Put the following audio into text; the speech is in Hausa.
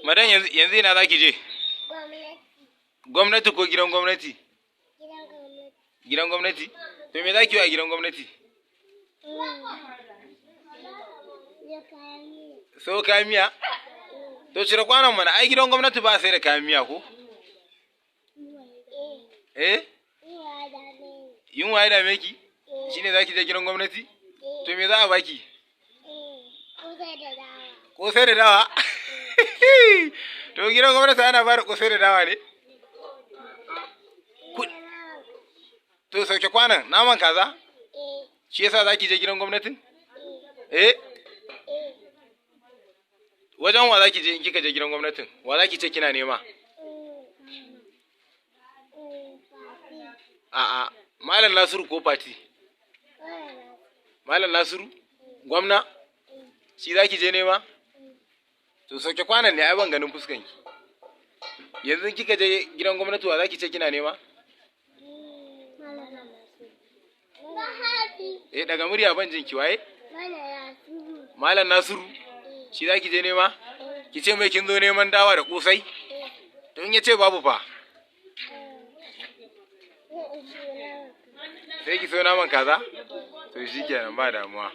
Madan, yanzu ina za ki je? Gwamnati. Gwamnati ko gidan gwamnati? Gidan gwamnati. Gidan gwamnati? To me za ki yi a gidan gwamnati? Ya kayan miya. So kayan miya? To cire kwanon mana, ai gidan gwamnati ba sai da kayan miya ko? Eh. Eh? Uwa da ne. Yunwa ya dame ki? Eh. Shine za ki je gidan gwamnati? Eh. To me za a baki? Eh. Kosai da dawa. Kosai da dawa? To gidan gwamnati ana ba da kosai da dawa ne? To sauke kwanon, naman kaza? Eh. Shi yasa za ki je gidan gwamnatin? Eh. Eh? Eh. Wajen wa za ki je in kika je gidan gwamnatin? Wa za ki ce kina nema? Fati. A'a, Malam Nasiru ko Fati? Malam Nasiru? Gwamna? Shi za ki je nema? To sauke kwanan ne, ai ban ganin fuskanki. Yanzu in kika je gidan gwamnati, wa za ki ce kina nema? Bahari. Eh, daga murya, ban jin ki, waye? Mana Nasiru. Malam Nasiru? Shi za ki je nema? Ki ce mai kin zo neman dawa da kosai? Eh. To in ya ce babu fa? Eh. Sai ki so naman kaza? To shikenan, ba damuwa.